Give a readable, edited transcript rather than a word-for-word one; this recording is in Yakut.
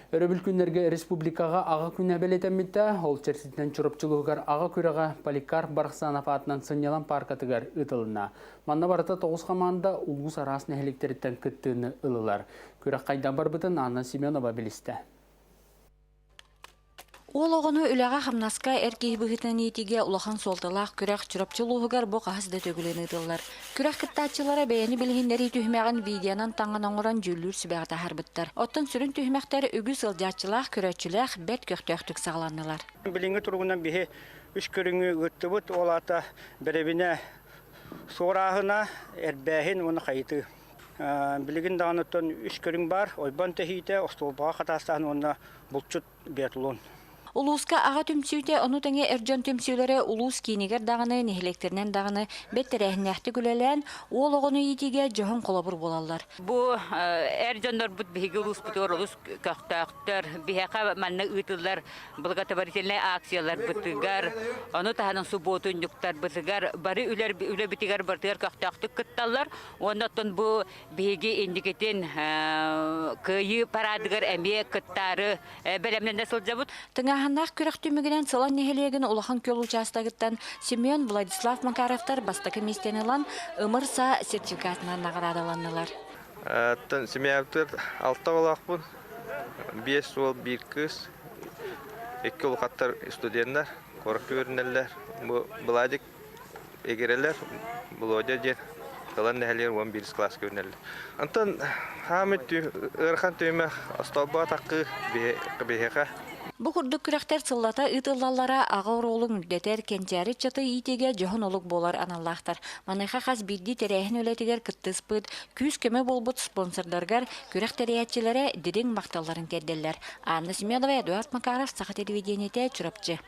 Өрөбүл күннэргэ республикаҕа Аҕа күнэ бэлиэтэммитэ. Ол чэрчитинэн Чурапчы улууһугар Аҕа күрэҕэ Поликарп Барахсанов аатынан сынньалаҥ пааркатыгар ыытылынна. Манна барыта 9 хамаанда улуус араас нэһилиэктэриттэн кыттыыны ыллылар. Күрэх хайдах барбытын Анна Семенова билистэ. Уол оҕону үлэҕэ-хамнаска эр киһи быһыытынан иитиигэ улахан суолталаах күрэх Чурапчы улууһугар бу хаһыс да төгүлүн ыытыллар. Күрэх кыттааччылара бэйэни билиһиннэрии түһүмэҕин видеонан таҥан оҥорон дьүүллүүр сүбэҕэ таһаарбыттар. Оттон сүрүн түһүмэхтэр үгүс ыалдьааччылаах, көрөөччүлээх бэрт көхтөөхтүк саҕаланнылар. Билиҥҥи туругунан биһи үс көрүҥү ыыттыбыт. Ол аата бэрэбинэ суорааһына, эрбээһин уонна хайытыы. Билигин даҕаны үс көрүҥ баар. Ойбон тэһиитэ, остуолбаҕа хатаастааһын уонна булчут биатлон. Улууска аҕа түмсүүтэ, ону тэҥэ эр дьон түмсүүлэрэ улуус киинигэр даҕаны, нэһилиэктэринэн даҕаны бэрт тэрээһиннээхтик үлэлээн, уол оҕону иитиигэ дьоһун холобур буолаллар. Бу эр дьоннорбут биһиги улууспутугар олус көхтөөхтөр. Биһиэхэ манна ыытыллар благотворительнай акцияларбытыгар, ону таһынан субуотунньуктарбытыгар бары үлэбитигэр барытыгар көхтөөхтүк кытталлар. Уонна оттон бу биһиги инникитин Кыайыы параадыгар эмиэ кыттаары бэлэмнэнэ сылдьабыт. Тыҥааһыннаах күрэх түмүгүнэн Сылан нэһилиэгин Улахан Күөл учаастагыттан Семен Владислав Макаровтар бастакы миэстэни ылан, ымыр саа сертификатынан наҕараадаланнылар. Оттон семьябытыгар алта оҕолоохпун, биэс уол, биир кыыс, икки улахаттар студеннар, куоракка үөрэнэллэр. Бу Владик Игирэлэр Володя диэн Далан нэһилиэгэр 11 кылааска үүнэллэр. Онтон хаамыт ыарахан түһүмэх остоолбо атаххыы биһиэхэ. Бу курдук күрэхтэр сыллата ыытыллаллара аҕа оруолун үрдэтэр, кэнчээри ыччаты иитиигэ дьоһун олук буолар аналлаахтар. Маныаха хас биирдии тэрээһин үлэтигэр кыттыспыт, күүс-көмө буолбут спонсордарыгар күрэх тэрийээччилэрэ дириҥ махталларын тиэрдэллэр. Анна Семенова, Эдуард Макаров, Саха телевидениетэ, Чурапчы.